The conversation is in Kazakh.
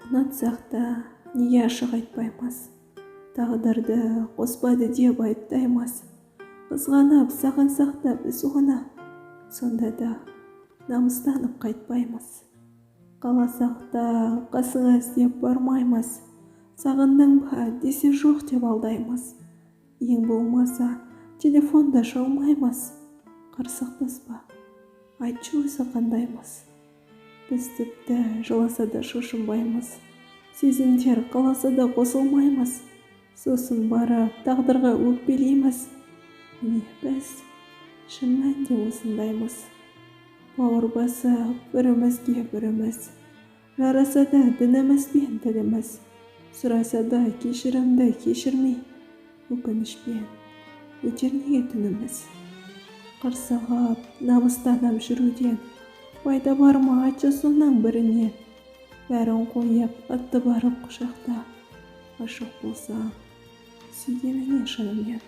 Ұнатсақ та, неге ашық айтпаймыз? Тағдырды қоспады деп айыптаймыз. Қызғанып, сағынсақ та біз оны, сонда да намыстанып қайтпаймыз. Қаласақ та, қасыңа іздеп бармаймыз. Сағындың ба десе, жоқ деп алдаймыз. Ең болмаса телефон да шалмаймыз. Қырсықпыз ба, айтшы, өзі қандаймыз? Біз тіпті жыласа да шошынбаймыз, сезімдер қаласа да қосылмаймыз. Сосын барып тағдырға өкпелейміз. Міне, біз шын мәнінде осындаймыз. Бауыр басып бірімізге біріміз, жарасады дініміз бен тіліміз. Сұраса да кешірімді кешірмей, өкінішпен өтер неге түніміз? Қырсығып, намыстанып жүруден пайда бар ма, айтшы соның бірінен? Бәрін қойып, атты барып құшақта, ғашық болсаң сүйгеніңе шынымен.